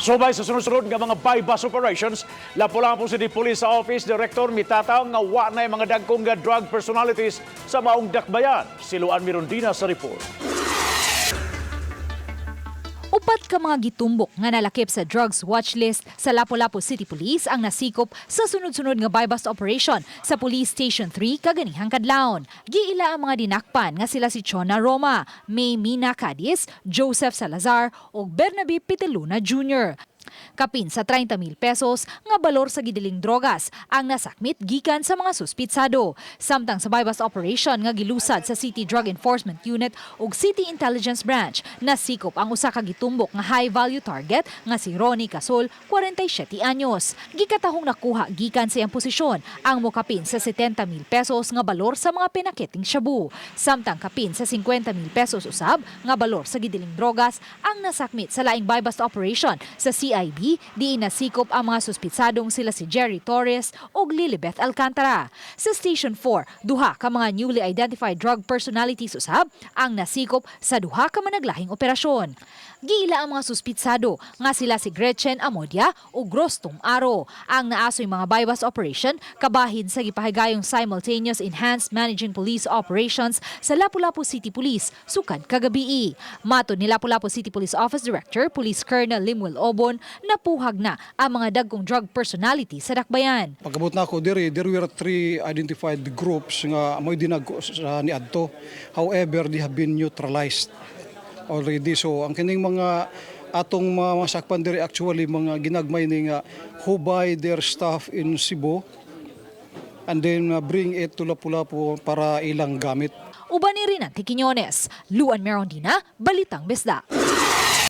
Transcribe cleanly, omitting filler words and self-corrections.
Subay sa sunod-sunod nga mga buy-bust operations, Lapu-Lapu City Police Office Director mitataw nga wa na mga dagkong nga drug personalities sa maong dakbayan. Si Luan Mirondina sa report. Upat ka mga gitumbok nga nalakip sa drugs watch list sa Lapu-Lapu City Police ang nasikop sa sunod-sunod nga buy-bust operation sa Police Station 3 kaganihang kadlawon. Giila ang mga dinakpan nga sila si Chona Roma, May Mina Cadiz, Joseph Salazar ug Bernabe Piteluna Jr. Kapin sa 30 mil pesos nga balor sa gidiling drogas ang nasakmit gikan sa mga suspitsado. Samtang sa buy-bust operation nga gilusad sa City Drug Enforcement Unit ug City Intelligence Branch, nasikop ang usa ka gitumbok nga high value target nga si Ronnie Casol, 47 anyos. Gikatahong nakuha gikan sa iyang posisyon ang mokapin sa 70 mil pesos nga balor sa mga pinaketing shabu. Samtang kapin sa 50 mil pesos usab nga balor sa gidiling drogas ang nasakmit sa laing buy-bust operation sa CIB, diin nasikop ang mga suspitsadong sila si Jerry Torres ug Lilibeth Alcantara. Sa Station 4, duha ka mga newly identified drug personalities usab ang nasikop sa duha ka managlahing operasyon. Giila ang mga suspitsado nga sila si Gretchen Amodia ug Rostom Aro. Ang naasoy mga buy-bust operation kabahin sa gipahigayong simultaneous enhanced managing police operations sa Lapu-Lapu City Police sukad kagabii. Matod ni Lapu-Lapu City Police Office Director Police Colonel Limuel Obon, napuhag na ang mga dagkong drug personality sa dakbayan. Pagabot nako diri, there were three identified groups nga mo'y dinago sa niadto. However, they have been neutralized already. So ang kining mga atong mga masakpan diri, actually mga ginagmay ni nga who buy their stuff in Cebu and then bring it to Lapu-Lapu para ilang gamit. Uban ni Rinante Quiñones, Luan Merondina, Balitang Bisdak.